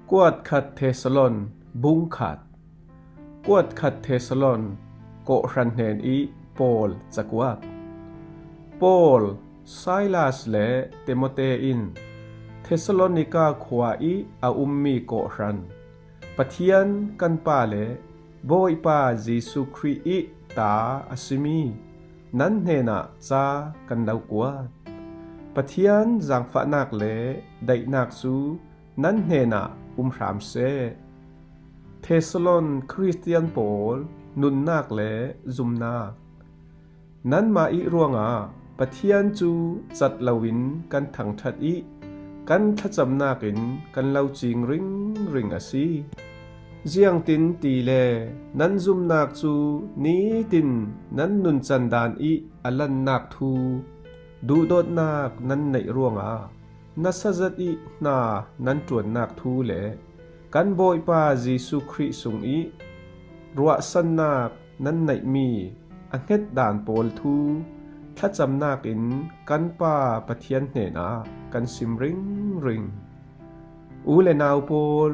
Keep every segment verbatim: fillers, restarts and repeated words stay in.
Kuat khat Thesalon bung khat. Kuat khat Thesalon kawhhran hnen ih Paul cakuat. Paul, Silas le Timote in Thesalonika khua ih a ummi kawhhran, Pathian kan Pa le Bawipa Jesuh Khrih ih ta a simi nan hnenah ca kan lo kuat. Pathian zangfahnak le daihnak cu nan hnenah um hram seh. Thesalon Khristian pawl nunnak le zumnak. Nanmah ih ruangah Pathian cu cat loin kan thangṭhat ih kan thlacamnak in kan lo cing ringring a si. Ziangtin tile nan zumnak cu nitin nan nuncan dan ih a lannak thu, duhdawtnak nan neih ruangah nasa zat ih hna nan ṭuannak thu le kan Bawipa Jesuh Khrih sungih ruahsannak nan neihmi a hnget dan pawl thu thlacamnak in kan Pa Pathian hnenah kan sim ringring. U le nau pawl,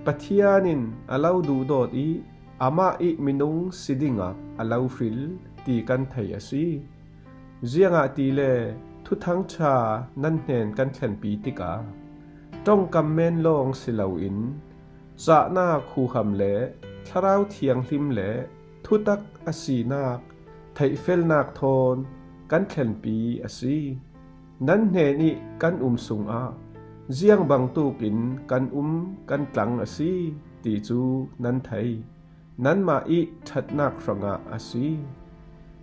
Pathian in a lo duhdawt ih amah ih minung si dingah a lo hril ti kan thei a si. Ziangahtile Thuthang ṭha nan hnen kan thlenpi tikah ṭongkam men lawng si loin cahnak huham le Thlarau Thianghlim le thutak a sinak theihfelnak thawn kan thlenpi a si. Nan hnen ih kan um sungah ziang bangtuk in kan um kan tlang a si ti cu nan thei. Nanmah ih ṭhatnak hrangah a si.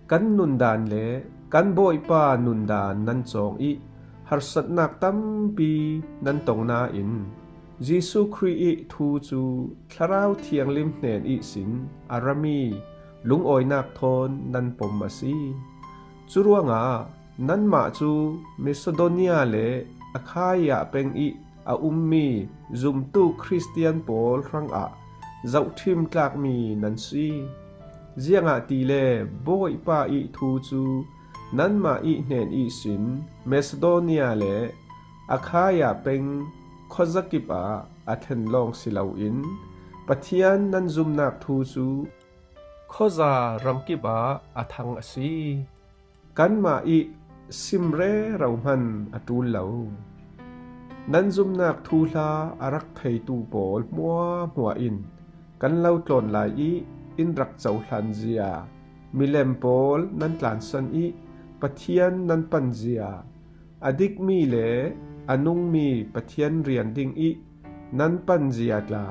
Kan nundan le kan Bawipa nundan nan cawng ih harsatnak tampi nan tong nain Jesuh Khrih ih thu cu Thlarau Thianghlim hnen ihsin a rami lungawinak thawn nan pom a si. Curuangah nanmah cu Macedonia le Akhaia peng ih a ummi zumtu Khristian pawl hrangah zohṭhim tlakmi nan si. Ziangahtile Bawipa ih thu cu nanmah ih hnen ihsin Macedonia le Akhaia peng khuazakip ah a thlen lawng si loin Pathian nan zumnak thu cu khuaza ramkip ah a thang a si. Kanmah ih sim rero hman a ṭul lo. Nan zumnak thuhla a rak theitu pawl hmuahhmuah in kan lo tlawn lai ih in rak cohlan zia, milem pawl nan tlansan ih Pathian nan pan zia, a dikmi le a nungmi Pathian rian dingih nan pan zia tla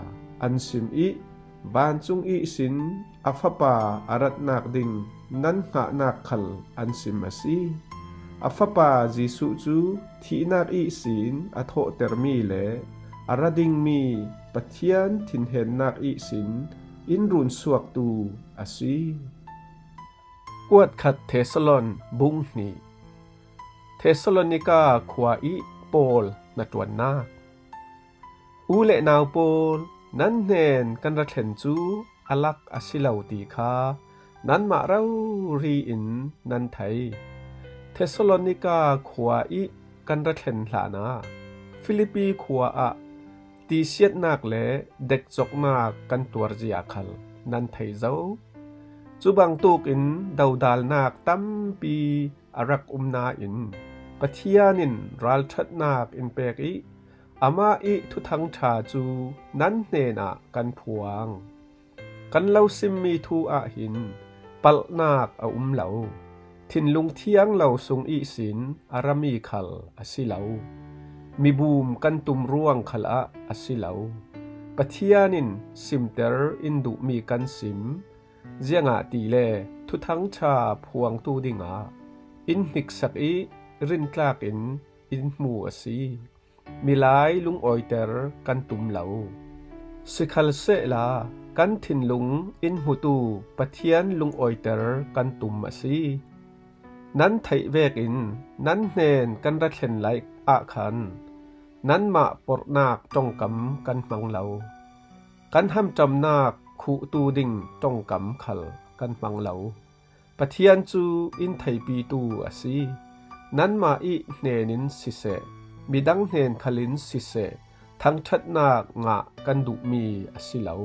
an sim ih, vancung ihsin a Fapa a ratnak ding nan hngahnak khal an sim a si. A Fapa Jesuh cu thihnak ihsin a thawhtermi le a ra dingmi Pathian thinhennak ihsin in runsuaktu a si. Kuat khat Thesalon bung hnih. Thesalonika khua ih Paul hnaṭuannak. U le nau pawl, nan hnen kan ra thlen cu a lak a si lo ti kha nanmah rori in nan thei. Thesalonika khua ih kan ra thlen hlanah Filipi khua ah tisiatnak le dekcoknak kan tuar zia khal nan thei zo. Cu bangtuk in dodalnak tampi a rak um nain Pathian in ralṭhatnak in pek ih amah ih Thuthang ṭha cu nan hnenah kan phuang. Kan lo simmi thu ah hin palhnak a um lo. Thinlung thiang lo sung ihsin a rami khal a si lo. Mibum kan tum ruang khal ah a si lo. Pathian in simter in duhmi kan sim. Ziangahtile Thuthang ṭha phuangtu dingah in hniksak ih rintlak in in hmu a si. Milai lungawiter kan tum lo. Sikhalsehla kan thinlung in hmutu Pathian lungawiter kan tum a si. Nan theih vekin nan hnen kan ra thlen lai ah khan nanmah porhnak ṭongkam kan hmang lo. Kan hamṭamnak khuhtu ding ṭongkam khal kan hmang lo. Pathian cu in theipitu a si. Nanmah ih hnen in siseh, midang hnen khal in siseh, thangṭhatnak ngah kan duhmi a si lo.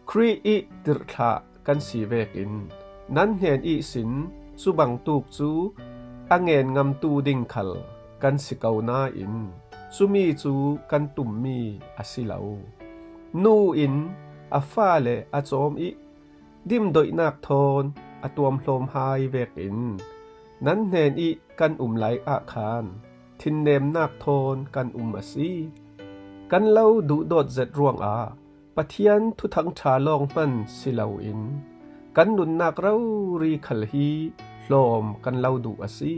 Khrih ih tirhthlah kan si vekin nan hnen ihsin cu bangtuk cu a ngen ngamtu ding khal kan si ko nain cumi cu kan tummi a si lo. Nu in a fale a cawm ih dimdoihnak thawn a tuamhlawm hai vekin nan hnen ih kan um lai ah khan thinnemnak thawn kan um a si. Kan lo duhdawt zet ruangah Pathian thuthangṭha lawng hman si loin kan nunnak rori khal hi hlawm kan lo duh a si.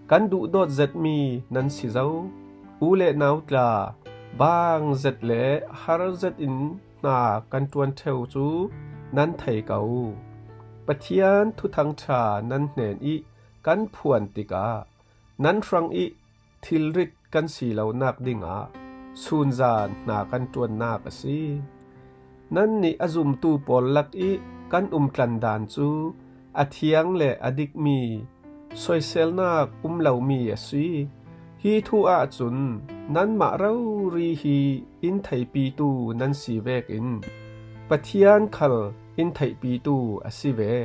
Kan duhdawt zetmi nan si zo. U le nau tla, bang zet le har zetin hna kan ṭuan ṭheu cu nan thei ko. Pathian thuthangṭha nan hnen ih kan phuan tikah nan hrang ih thilrit kan si lonak dingah sunzan hna kan ṭuannak a si. Nannih a zumtu pawl lak ih kan umtlan dan cu a thiang le a dikmi, soiselnak um lomi a si. Hi thu ahcun nanmah rori hi in theihpitu nan si vekin Pathian khal in theihpitu a si ve.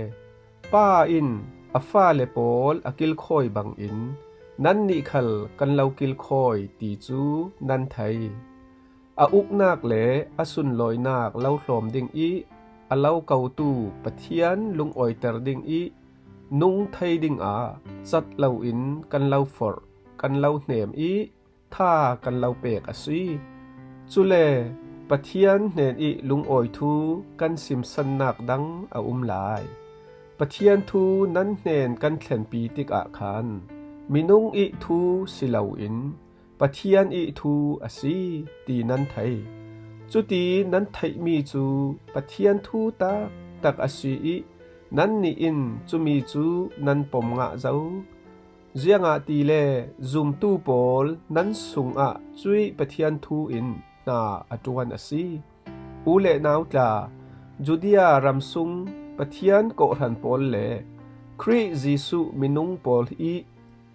Pa in a fale pawl a kilkhawi bangin nannih khal kan lo kilkhawi ti cu nan thei. A uknak le a sunlawinak lo hlawm ding ih a lo kotu Pathian lungawiter ding ih nung thei dingah cat loin kan lo forh, kan lo hnem ih tha kan lo pek a si. Cule Pathian hnen ih lungawi thu kan simsannak dang a um lai. Pathian thu nan hnen kan thlenpi tikah khan minung ih thu si loin Pathian ih thu a si ti nan thei. Cuti nan theihmi cu Pathian thu taktak a si ih nannih in cumi cu nan pom ngah zo. Ziangahtile zumtu pawl nan sungah cuih Pathian thu in hna a ṭuan a si. U le nau tla, Judea ramsung Pathian kawhhran pawl le Khrih Jesuh minung pawl ih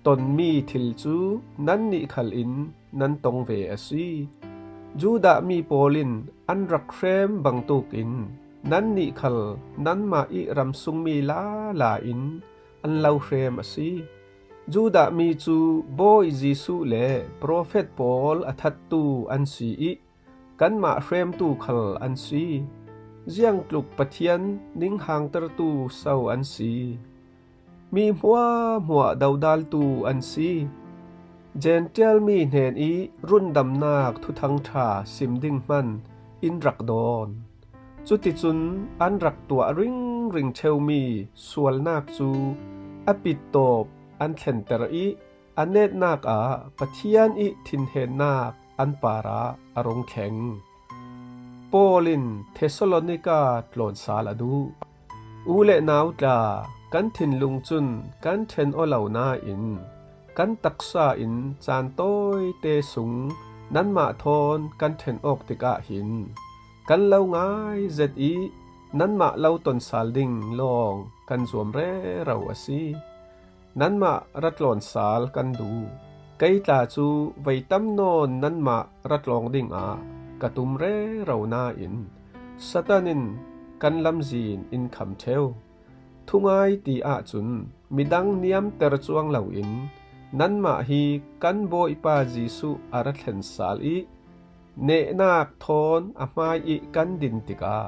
tonmi thil cu nannih khal in nan tong ve a si. Judah mi pawl in an rak hrem bangtuk in nannih khal nanmah ih ramsungmi lala in an lo hrem a si. Judah mi cu Bawi Jesuh le profet pawl a thattu an si ih kanmah hremtu khal an si. Ziangtluk Pathian ninghangtertu so an si! Mi hmuahhmuah dodaltu an si. Jentail mi hnen ih rundamnak thuthangṭha sim ding hman in rak dawn. Cuticun an rak tuah ringring ṭheumi sualnak cu a pittawp an thlenter ih a netnak ah Pathian ih thinhennak an parah a rung thleng. Paul in Thessalonika tlawnsal a duh. U le nau tla, kan thinlung cun kan ṭhen aw lo nain kan taksa in caan tawite sung nanmah thawn kan ṭhen awk tikah hin kan lo ngai zet ih nanmah lo tonsal ding lawng kan zuam rero a si. Nanmah ra tlawnsal kan duh. Kei tla cu voi tam nawn nanmah ra tlawng dingah ka tum rero nain Satan in kan lamzin in kham ṭheu. Thungai ti ahcun midang niamter cuang loin nanmah hi kan Bawipa Jesuh a ra thlen sal ih nehnak thawn a hmai ih kan din tikah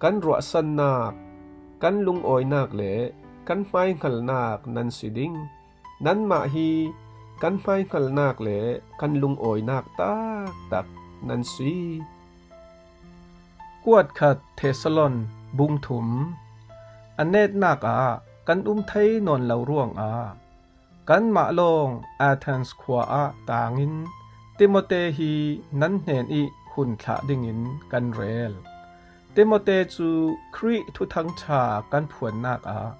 kan ruahsannak, kan lungawinak le kan hmaihngalnak nan si ding. Nanmah hi kan hmaihngalnak le kan lungawinak taktak nan si. Kuatkhat Thessalon bung thum. A netnak ah kan um thei nawn lo ruangah kanmah lawng Athens khua ah tangin Timote hi nan hnen ih hun thlah dingin kan rel. Timote cu Khrih thuthangṭha kan phuannak ah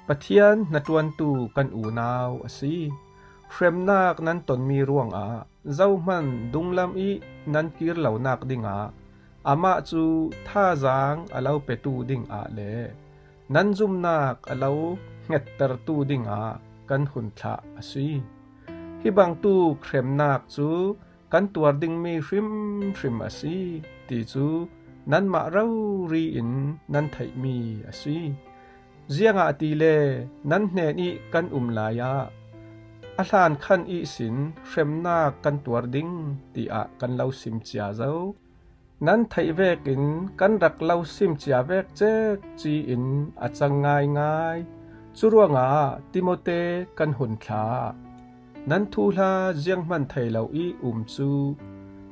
Pathian hnaṭuantu kan unau a si. Hremnak nan tonmi ruangah zohman dunglam ih nan kir lonak dingah amah cu thazaang a lo petu dingah le nan zumnak a lo hngettertu dingah kan hun thlah a si. Hi bangtuk hremnak cu kan tuar dingmi hrimhrim a si ti cu nanmah rori in nan theihmi a si. Ziangahtile nan hnen ih kan um lai ah a hlan khan ihsin hremnak kan tuar ding, tiah kan lo sim cia zo. Nan theih vekin kan rak lo sim cia vek cekci in a cang ngaingai. Curuangah Timote kan hun thlah. Nan thuhla zianghman thei lo ih um cu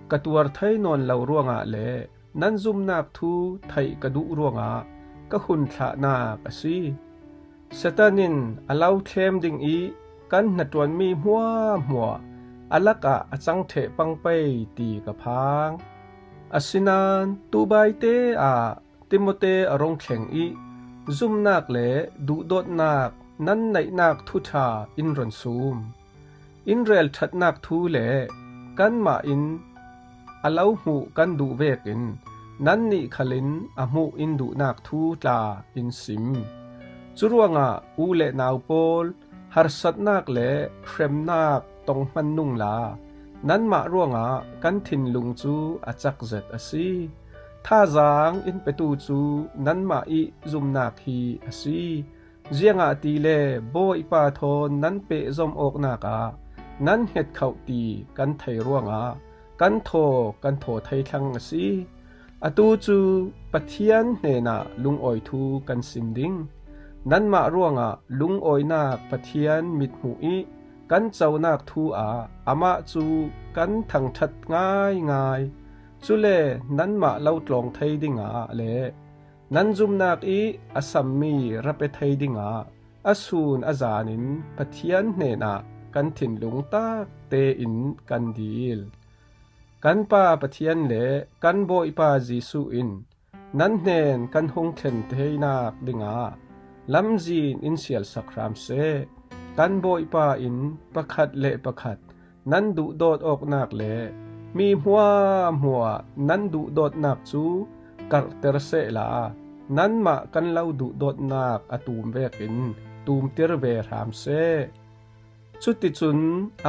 ka tuar thei nawn lo ruangah le nan zumnak thu theih ka duh ruangah ka hun thlahnak a si. Satan in a lo thlem ding ih kan hnaṭuanmi hmuahhmuah a lakah a cang ṭheh pang pei ti ka phang. Asinain tubaite ah Timote a rung thleng ih zumnak le duhdawtnak nan neihnak thuṭha in run sum. In rel ṭhatnak thu le kanmah in a lo hmuh kan duh vekin nannih khal in a hmuh in duhnak thu tla in sim. Curuangah u le nau pawl, harsatnak le hremnak tong hman nungla nanmah ruangah kan thinlung cu a cak zet a si. Thazaang in petu cu nanmah ih zumnak hi a si. Ziangahtile Bawipa thawn nan pehzom awknak ah nan hngetkhoh ti kan thei ruangah kan thaw kan thaw thei thlang a si. Atu cu Pathian hnenah lungawi thu kan sim ding. Nanmah ruangah lungawinak Pathian mithmuh ih kan conak thu ah amah cu kan thangṭhat ngaingai. Cule nanmah lo tlawng thei dingah le nan zumnak ih a sammi ra pe thei dingah a sun a zan in Pathian hnenah kan thinlung tak tein kan dil. Kan Pa Pathian le kan Bawipa Jesuh in nan hnen kan hung thlen theinak dingah lamzin in sialsak hram seh. Kan Bawipa in pakhat le pakhat nan duhdawt awknak le mi hmuahhmuah nan duhdawtnak cu karhter sehla, nanmah kan lo duhdawtnak a tum vekin tumtir ve hram seh. Cuticun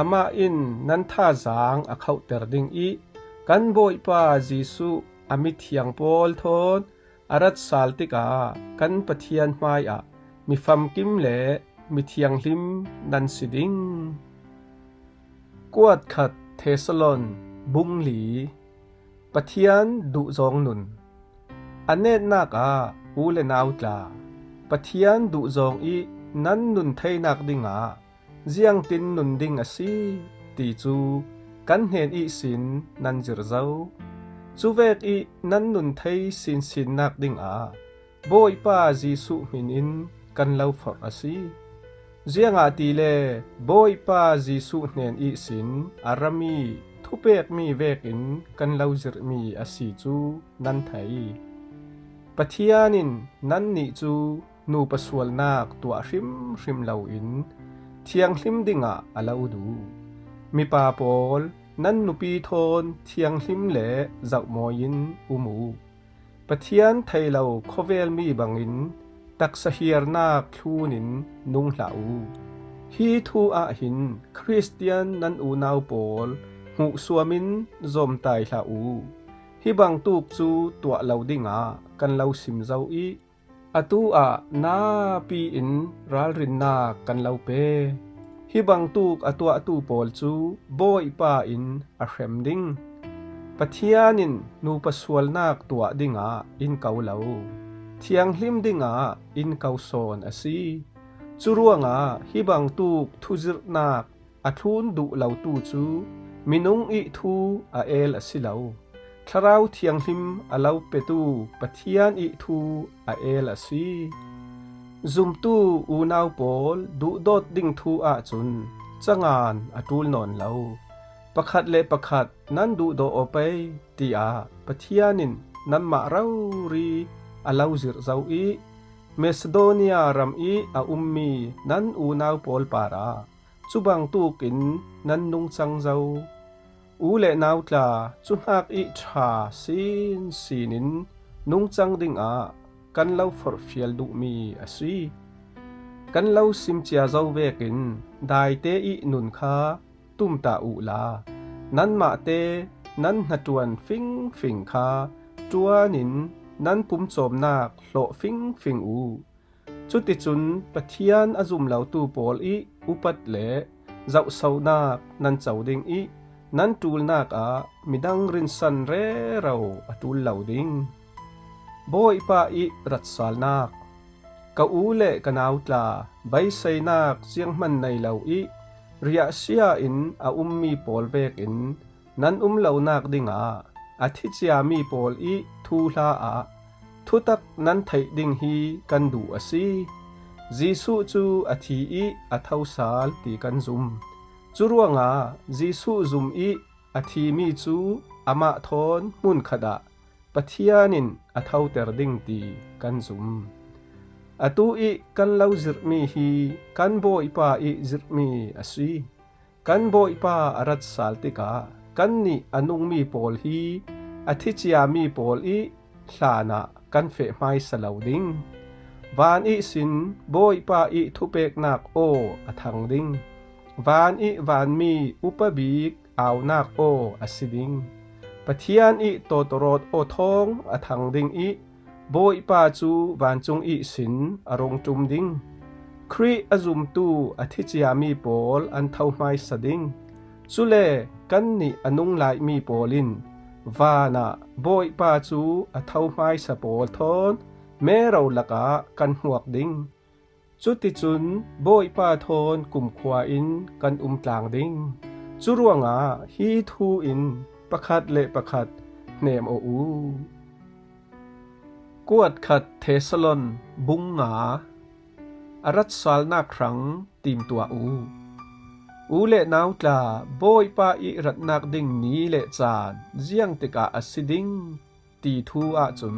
amah in nan thazaang a khohter ding ih kan Bawipa Jesuh a mithiang pawl thawn a rat sal tikah kan Pathian hmaiah mi famkim le mi thianghlim nan si ding. Kuat khat Thesalon bung li. Pathian duhzawng nun. A netnak ah u le nau tla, Pathian duhzawng ih nan nun theinak dingah ziangtin nun ding a si ti cu kan hnen ihsin nan zir zo. Cuvek ih nan nun thei sinsinnak dingah Bawipa Jesuh hmin in kan lo forh a si. Ziangahtile Bawipa Jesuh hnen ihsin a rami thupekmi vekin kan lo zirhmi a si cu nan thei. Pathian in nannih cu nupa sualnak tuah hrimhrim loin thianghlim dingah a lo duh. Mipa pawl, nan nupi thawn thianghlim le zohmawi in um uh. Pathian thei lo khawvelmi bangin taksa hiarnak thlun in nung hlah uh. Hi thu ah hin Khristian nan unau pawl hmuhsuam in zawmtai hlah uh. Hi bangtuk cu tuah lo dingah kan lo sim zo ih, atu ah napi in ralrinnak kan lo pe. Hi bangtuk a tuahtu pawl cu Bawipa in a hrem ding. Pathian in nupa sualnak tuah dingah in ko lo, thianghlim dingah in ko sawn a si. Curuangah hi bangtuk thuzirhnak a thlun duh lotu cu minung ih thu a el a si lo, Thlarau Thianghlim a lo petu Pathian ih thu a el a si. Zumtu unau pawl, duhdawt ding thu ahcun cangan a ṭul nawn lo. Pakhat le pakhat nan duhdawt aw pei, tiah Pathian in nanmah rori a lo zirh zo ih, Macedonia ram ih a ummi nan unau pawl parah cu bangtuk in nan nung cang zo. U le nau tla, cu hnak ih ṭha sinsin in nung cang dingah kan lo forhfial duhmi a si. Kan lo sim cia zo vekin daite ih nun kha tumtah uhla, nanmahte nan hnaṭuan fingfing kha ṭuanin nan pumcawmnak hlawh fingfing uh. Cuticun Pathian a zum lotu pawl ih upat le zohsonak nan co ding ih nan ṭulnak ah midang rinsan rero a ṭul lo ding. Bawipa ih ratsalnak. Ka u le ka nau tla, beiseinak zianghman nei lo ih riahsia in a ummi pawl vekin nan um lonak dingah a thi ciami pawl ih thuhla ah thutak nan theih ding hi kan duh a si. Jesuh cu a thi ih a thosal ti kan zum. Curuangah Jesuh zum ih a thimi cu amah thawn hmunkhat ah Pathian in a thoter ding ti kan zum. Atu ih kan lo zirhmi hi kan Bawipa ih zirhmi a si. Kan Bawipa a rat sal tikah kannih a nungmi pawl hi a thi ciami pawl ih hlanah kan feh hmaisa lo ding. Van ihsin Bawipa ih thupeknak aw a thang ding. Van ih vanmi upa bik aunak aw a si ding. Pathian ih tawtawrawt aw thawng a thang ding ih Bawipa cu vancung ihsin a rung ṭum ding. Khrih a zumtu a thi ciami pawl an tho hmaisa ding. Cule kannih a nung laimi pawl in vanah Bawipa cu a tho hmaisa pawl thawn mero lakah kan hmuak ding. Cuticun Bawipa thawn kumkhua in kan um tlang ding. Curuangah hi thu in pakhat le pakhat hnem aw uh. Kuat khat Thesalon bung nga. A ratsalnak hrang timtuah uh. U le nau tla, Bawipa ih ratnak ding ni le caan ziang tikah a si ding ti thu ahcun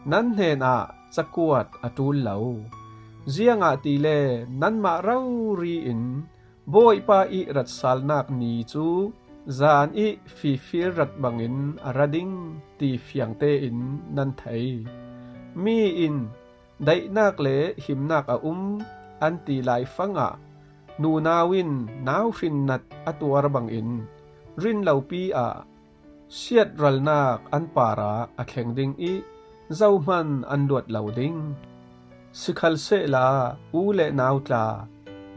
nan hnenah cakuat a ṭul lo. Ziangahtile nanmah rori in Bawipa ih ratsalnak ni cu zan ih fifir rat bangin a ra ding ti fiang tein nan thei. Mi in daihnak le himnak a um an ti laifangah nunau in nau hrinnat a tuar bangin rinlopi ah siatralnak an parah a thleng ding ih zohman an luat lo ding. Sikhalsehla u le nau tla,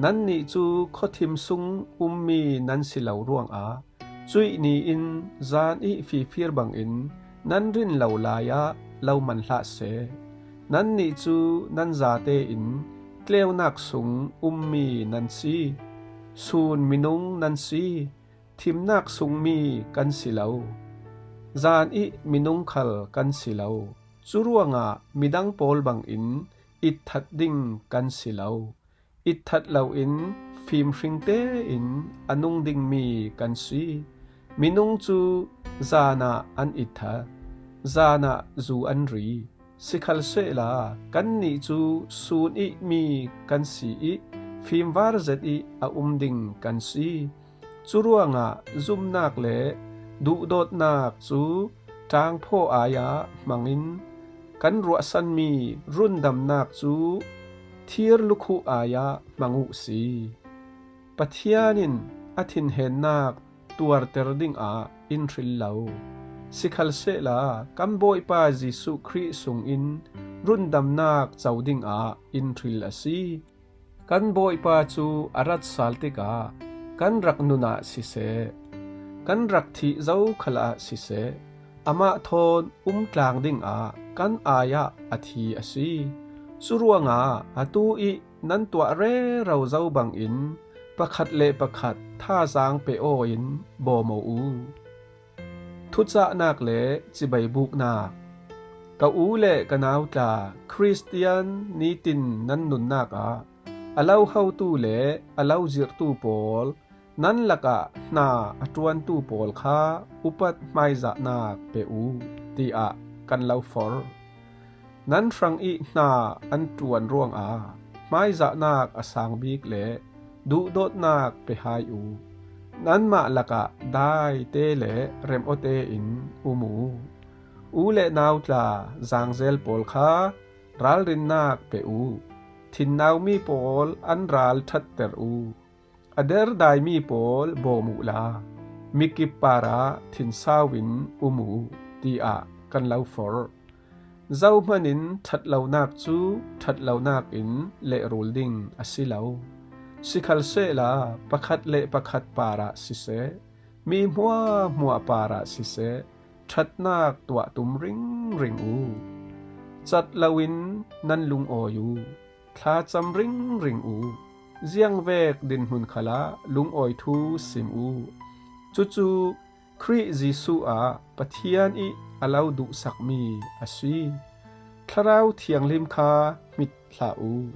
nannih cu khuathim sung ummi nan si lo ruangah cuih ni in zan ih fifir bangin nan rin lo lai ah lo man hlah seh. Nannih cu nan zate in tleunak sung ummi nan si, sun minung nan si, thimnak sungmi kan si lo, zan ih minung khal kan si lo. Curuangah midang pawl bangin itthat ding kan si lo. Itthat loin fimhring tein a nung dingmi kan si. Minung cu zan ah an itthat, zan ah zu an ri. Sikhalsehla kannih cu sun ih mi kan si ih fimvar zet ih a um ding kan si. Curuangah zumnak le duhdawtnak cu ṭangphaw ai-ah hmangin kan ruahsanmi rundamnak cu thir lukhuh ai-ah hmang uhsi. Pathian in a thinhennak tuarter dingah in hril lo. Sikhalsehla kan Bawipa Jesuh Khrih sungin rundamnak co dingah in hril a si. Kan Bawipa cu a rat sal tikah kan rak nun ah siseh, kan rak thih zo khal ah siseh, amah thawn um tlang dingah kan ai-ah a thi a si. Curuangah atu ih nan tuah rero zo bangin pakhat le pakhat thazaang pe aw in bawm aw uh. Thucahnak le cibai buknak. Ka u le ka nau tla, Khristian nitin nan nunnak ah a lo hotu le a lo zirhtu pawl, nan lakah hna a ṭuantu pawl kha upat hmaizahnak pe uh, tiah kan lo forh. Nan hrang ih hna an ṭuan ruangah hmaizahnak a sang bik le duhdawtnak pe hai uh. Nanmah lakah daite le remawte in um uh. U le nau tla, zangzel pawl kha ralrinnak pe uh. Thinnaumi pawl an ral ṭhatter uh. A derdaimi pawl bawm uhla, mikip parah thinsau in um uh, tiah kan lo forh. Zohman in ṭhat lonak cu ṭhat lonak in lehrul ding a si lo. Sikhalsehla pakhat le pakhat parah siseh, mi hmuahhmuah parah siseh, ṭhatnak tuah tum ringring uh. Cat loin nan lungawi uh. Thlacam ringring uh. Ziangvek dinhmun khalah lungawi thu sim uh. Cucu Khrih Jesuh ah Pathian ih a lo duhsakmi a si. Thlarau Thianghlim kha hmit hlah uh.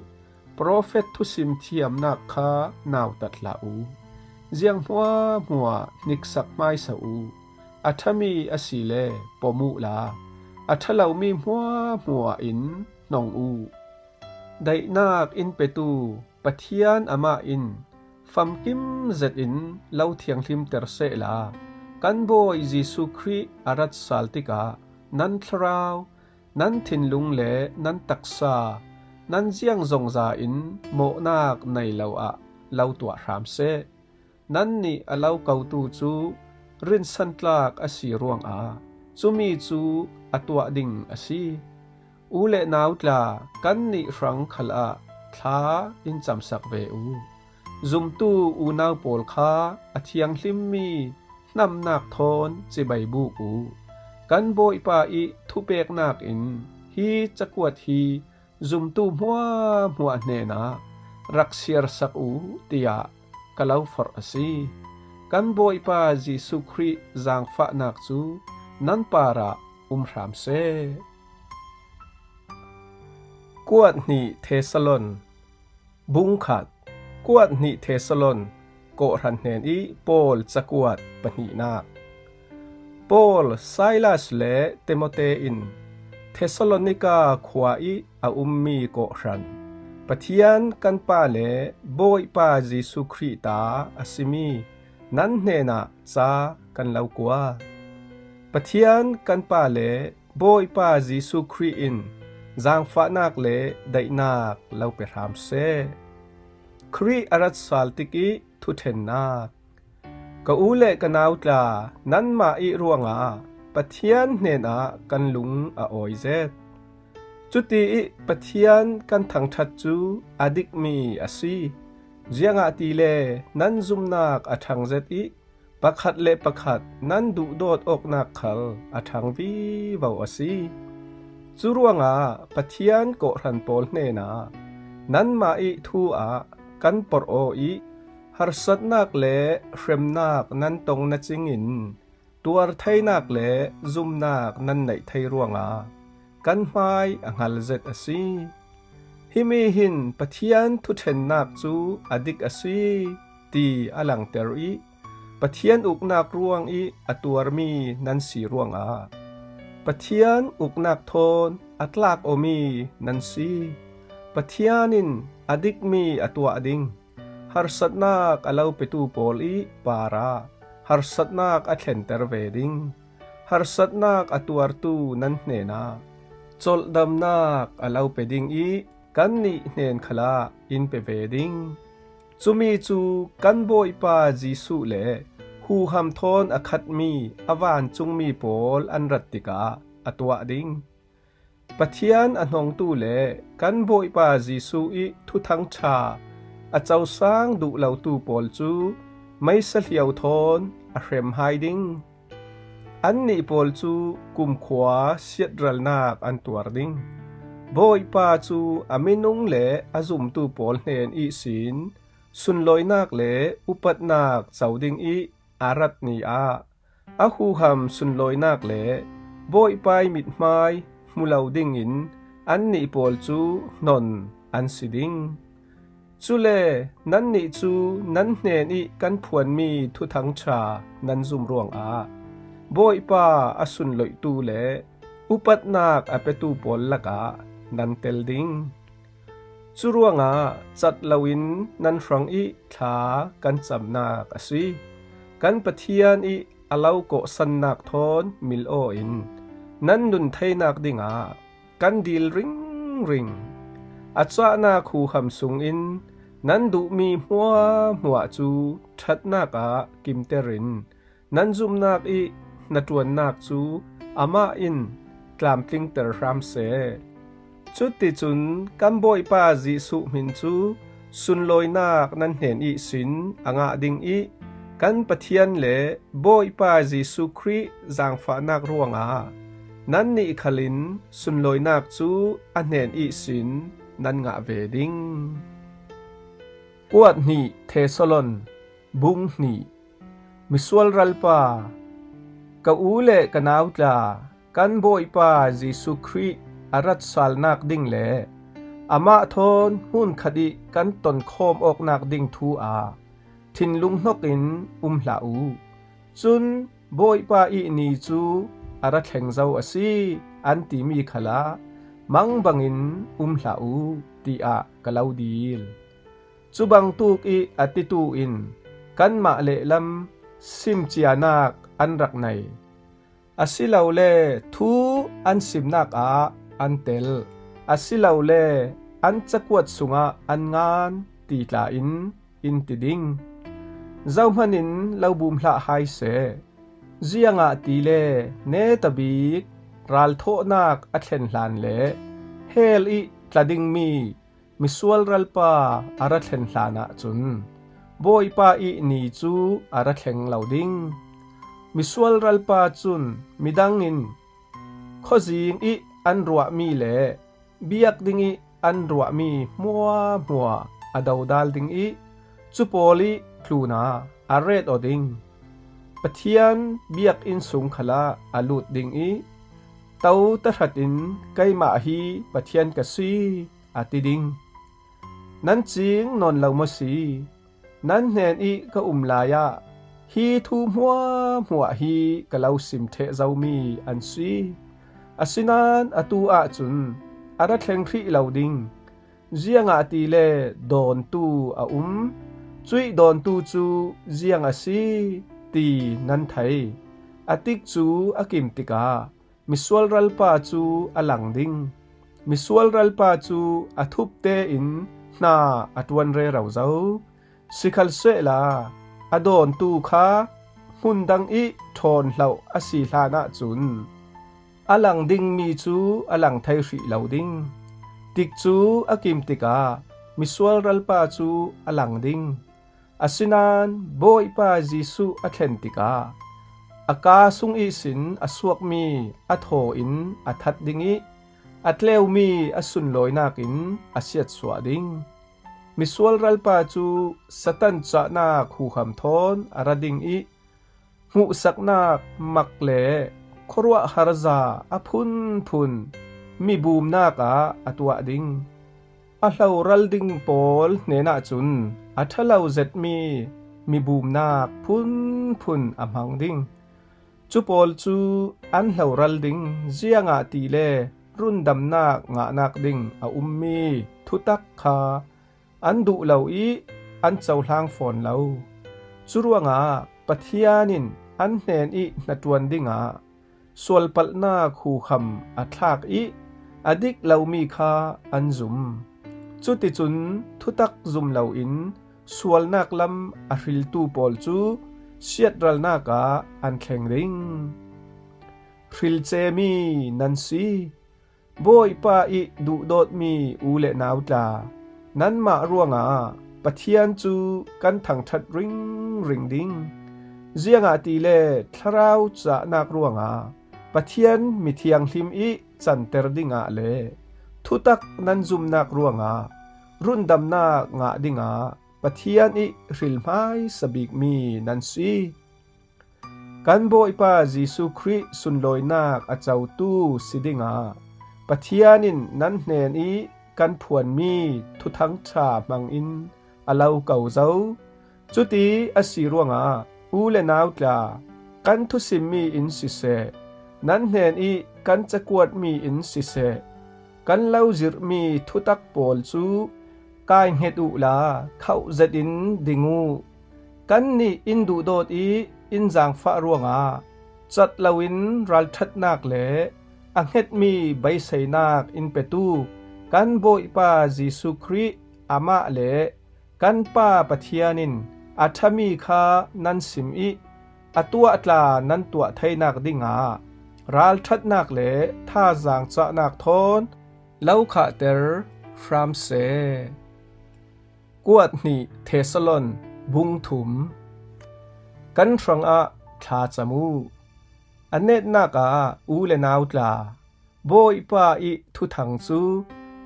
Profet thusim thiamnak kha nautat hlah uh. Ziang hmuahhmuah hniksak hmaisa uh. A ṭhami a si le pom uhla, a ṭha lomi hmuahhmuah in hnong uh. Daihnak in petu Pathian amah in famkim zetin lo thianghlimter sehla, kan Bawi Jesuh Khrih a rat sal tikah nan thlarau, nan thinlung le nan taksa, nan ziang zongza in mawhnak nei lo ah lo tuah hram seh. Nannih a lo kotu cu rinsantlak a si ruangah cumi cu a tuah ding a si. U le nau tla, kannih hrang khalah thla in camsak ve uh. Zumtu unau pawl kha a thianghlimmi hnamnak thawn cibai buk uh. Kan Bawipa ih thupeknak in hi cakuat hi zumtu hmuahhmuah hnenah rak siarsak uh, tiah ka lo forh a si. Kan Bawipa Jesuh Khrih zaangfahnak cu nan parah um hram seh. Kuat hnih Thesalon, bung khat. Kuat hnih Thesalon kawhhran hnen ih Paul cakuat pahnihnak. Paul, Silas le Timote in Thesalonika khua ih a ummi kawhhran, Pathian kan Pa le Bawipa Jesuh Khrih ta a simi nan hnenah ca kan lo kuat. Pathian kan Pa le Bawipa Jesuh Khrih in zaangfahnak le daihnak lo pe hram seh. Khrih a rat sal tikih thuṭhennak. Ka u le ka nau tla, nanmah ih ruangah Pathian hnenah kan lung a awi zet. Cuti ih Pathian kan thangṭhat cu a dikmi a si. Ziangahtile nan zumnak a ṭhang zet ih pakhat le pakhat nan duhdawt awknak khal a ṭhang vivo a si. Cu ruangah Pathian kawhhran pawl hnenah nanmah ih thu ah kan porh aw ih harsatnak le hremnak nan tong na cingin tuar theinak le zumnak nan neih thei ruangah kan hmai a hngal zet a si. Himi hin Pathian thuṭhennak cu a dik a si ti a langter ih Pathian uknak ruang ih a tuarmi nan si ruangah Pathian uknak thawn a tlak awmi nan si. Pathian in a dikmi a tuah ding, harsatnak a lo petu pawl ih parah harsatnak a thlenter ve ding, harsatnak a tuartu nan hnenah colhdamnak a lo pe ding ih kannih hnen khalah in pe ve ding. Cumi cu kan Bawipa Jesuh le huham thawn a khatmi a vancungmi pawl an rat tikah a tuah ding. Pathian a hnongtu le kan Bawipa Jesuh ih Thuthang ṭha a cosang duh lotu pawl cu meisa hliau thawn a hrem hai ding. Annih pawl cu kumkhua siatralnak an tuar ding. Bawipa cu a minung le a zumtu pawl hnen ihsin sunlawinak le upatnak co ding ih aa rat ni ah a huham sunlawinak le Bawipa ih mithmai hmu lo dingin annih pawl cu hnon an si ding. Cule nannih cu nan hnen ih kan phuanmi Thuthang ṭha nan zum ruangah Bawipa a sunloihtu le upatnak a petu pawl lakah nan tel ding. Cu ruangah cat loin nan hrang ih thla kan camnak a si. Kan Pathian ih a lo kawhsannak thawn mil aw in nan nun theinak dingah kan dil ringring. A cahnak huham sungin nan duhmi hmuahhmuah cu ṭhatnak ah kimter in nan zumhnak ih hnaṭuannak cu amah in tlamtlingter hram seh. Cuticun kan Bawipa Jesuh hmin cu sunlawinak nan hnen ihsin a ngah ding ih kan Pathian le Bawipa Jesuh Khrih zaangfahnak ruangah nannih khal in sunlawinak cu a hnen ihsin nan ngah ve ding. Kuat hnih Thesalon, bung hnih. Misual ralpa, ka u le ka nau tla, kan Bawipa Jesuh Khrih a ratsalnak ding le amah thawn hmunkhat ih kan tonkhawm awknak ding thu ah thinlung hnokin um hlah u. Cun Bawipa ih ni cu a ra thleng zo a si, an timi khalah mang bangin um hlah u, tiah ka lo dil. Cubangtuk ih a titu in kanmah lehlam simcianak an rak nei. Asilole thu an simnak ah an tel, asilole an cakuat sungah an ngan ti tla in in ti ding. Zohman in lo bum hlah hai seh. Ziangahtile netabik ralthawhnak a thlen hlan le hell ih tla dingmi misual ralpa a ra thlen hlan ahcun Bawipa ih ni cu a ra thleng lo ding. Misual ralpa cun midang in khuazing ih an ruahmi le biak dingih an ruahmi hmuahhmuah a dodal ding ih cu pawl ih tlunah a ret aw ding. Pathian biakinn sung khalah a lut ding ih to tahratin, "Keimah hi Pathian ka si," a ti ding. Nan cing nawn lo maw si? Nan hnen ih ka um lai ah hi thu hmuahhmuah hi ka lo sim ṭheh zomi an si. Asinain atu ahcun a ra thleng hrih lo ding. Ziangahtile dawntu a um. Cuih dawntu cu ziang a si ti nan thei. A tikcu a kim tikah misual ralpa cu a lang ding. Misual ralpa cu a thup tein hna a ṭuan rero zo. Sikhalsehla a dawntu kha hmun dang ih ṭhawnhloh a si hlan ahcun a lang dingmi cu a lang thei hrih lo ding. Tikcu a kim tikah misual ralpa cu a lang ding. Asinain Bawipa Jesuh a thlen tikah a kaa sung ihsin a suakmi a thaw in a that ding ih a tleumi a sunlawinak in a siatsuah ding. Misual ralpa cu Satan cahnak huham thawn a ra ding ih hmuhsaknak mak le khuaruahhar za a phunphun mibumnak ah a tuah ding. A hloral ding pawl hnenah cun a ṭha lo zetmi mibumnak phunphun a hmang ding. Cu pawl cu an hloral ding, ziangahtile rundamnak ngahnak ding a ummi thutak kha an duh lo ih an cohlang fawn lo. Curuangah Pathian in an hnen ih hnaṭuan dingah sualpalhnak huham a thlak ih a dik lomi kha an zum. Cuticun thutak zum loin sualnak lam a hriltu pawl cu siatralnak ah an thleng ding. Hrilcemi nan si. Bawipa ih duhdawtmi u le nau tla, nanmah ruangah Pathian cu kan thangṭhat ringring ding. Ziangahtile thlarau cahnak ruangah Pathian mithianghlim ih canter dingah le thutak nan zumhnak ruangah rundamnak ngah dingah Pathian ih hril hmaisa bikmi nan si. Kan Bawipa Jesuh Khrih sunlawinak a cotu si dingah Pathian in nan hnen ih kan phuanmi Thuthang ṭha hmangin a lo ko zo. Cuti a si ruangah u le nau tla, kan thusimmi in siseh, nan hnen ih kan cakuatmi in siseh, kan lo zirhmi thutak pawl cu kaihnget uhla khauh zetin ding uh. Kannih in duhdawt ih in zaangfah ruangah cat loin ralṭhatnak le a hngetmi beiseinak in petu kan Bawipa Jesuh Khrih amah le kan Pa Pathian in a ṭhami kha nan sim ih a tuah tla nan tuah theinak dingah ralṭhatnak le thazaang cahnak thawn lo khahter hram seh. Kuat hnih Thesalon bung thum. Kan hrangah thlacam uh. A netnak ah u le nau tla, Bawipa ih thuthang cu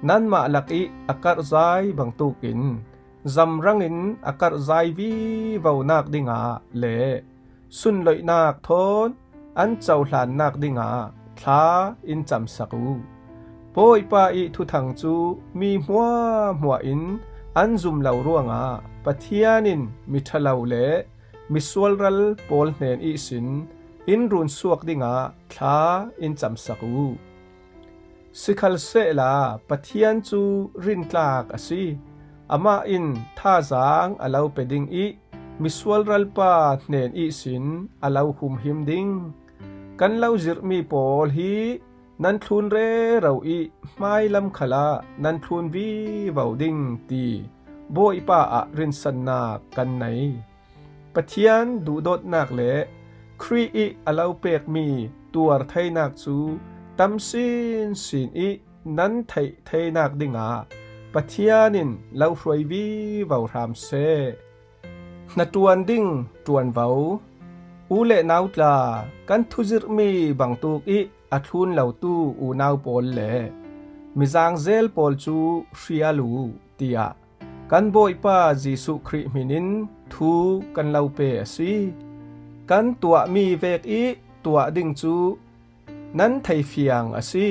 nanmah lakih a karhzai bangtukin zamrangin a karhzai vivonak dingah le sunloihnak thawn an cohlannak dingah thla in camsak uh. Bawipa ih thuthang cu mi hmuahhmuah in an zum lo ruangah Pathian in miṭhalo le misualral pawl hnen ihsin in runsuak dingah thla in camsak uh. Sikhalsehla Pathian cu rintlak a si. Amah in thazaang a lo pe ding ih misualral pa hnen ihsin a lo humhim ding. Kan lo zirhmi pawl hi nan thlun rero ih hmailam khalah nan thlun vivo ding ti Bawipa ah rinsannak kan nei. Pathian duhdawtnak le Khrih ih a lo pekmi tuar theinak cu tam sinsin ih nan theih theinak dingah Pathian in lo hruai vivo hram seh. Hnaṭuan ding ṭuanvo. U le nau tla, kan thuzirhmi bangtuk ih a thlun lotu unau pawl le mizangzel pawl cu hrial uh, tiah kan Bawipa Jesuh Khrih hmin in thu kan lo pe a si. Kan tuahmi vek ih tuah ding cu nan theifiang a si.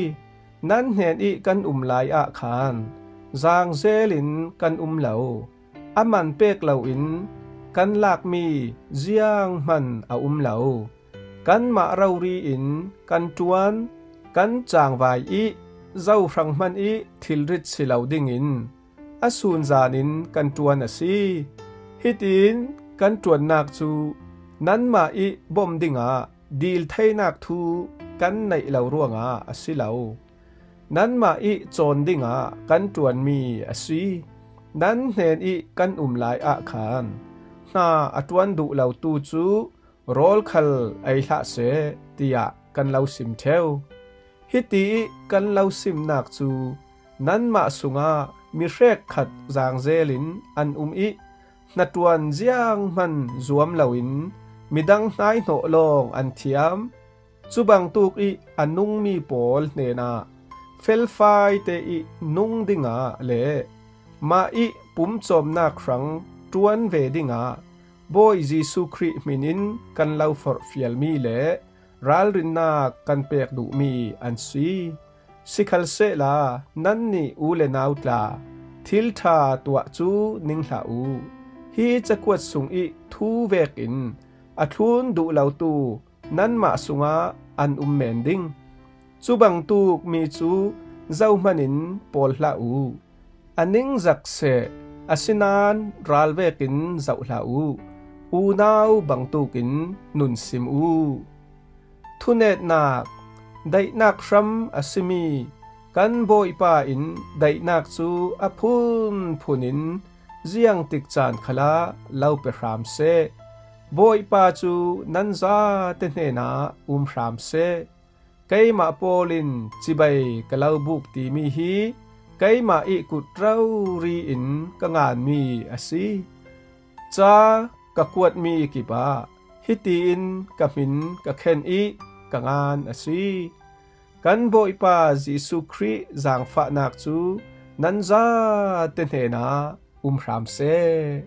Nan hnen ih kan um lai ah khan zangzel in kan um lo. A man pek loin kan lakmi zianghman a um lo. Kanmah rori in kan ṭuan, kan cangvai ih zohrang hmanh ih thilrit si lo dingin a sunzan in kan ṭuan a si. Hitin kan ṭuannak cu nanmah ih bawmh dingah dil theinak thu kan neih lo ruangah a si lo. Nanmah ih cawn dingah kan ṭuanmi a si. Nan hnen ih kan um lai ah khan hna a ṭuan duh lotu cu rawl khal ei hlah seh, tiah kan lo sim ṭheu. Hiti ih kan lo simnak cu nanmah sungah mi hrekkhat zangzel in an um ih hnaṭuan zianghman zuam loin midang hnaihnawh lawng an thiam. Cubangtuk ih a nungmi pawl hnenah felfai te ih nung dingah le mah ih pumcawmnak hrang ṭuan ve dingah Bawi Jesuh Khrih hmin in kan lo forhfialmi le ralrinnak kan pek duhmi an si. Sikhalsehla nannih u le nau tla, thil ṭha tuah cu ning hlah uh. Hi cakuat sung ih thu vekin a thlun duh lotu nanmah sungah an um men ding. Cubangtuk mi cu zohman in pawl hlah uh. A ningzak seh, asinain ral vekin zoh hlah uh. Unau bangtukin nunsim uh. Thunetnak, daihnak hram a simi kan Bawipa in daihnak cu a phunphun in ziangtik caan khalah lo pe hram seh. Bawipa cu nan zate hnenah um hram seh. Keimah Paul in cibai ka lo buk timi hi keimah ih kut rori in ka nganmi a si. Ca ka kuatmi kipah hiti in ka hmin ka khen ih ka ngan a si. Kan Bawipa Jesuh Khrih zaangfahnak cu nan zate hnenah um hram seh.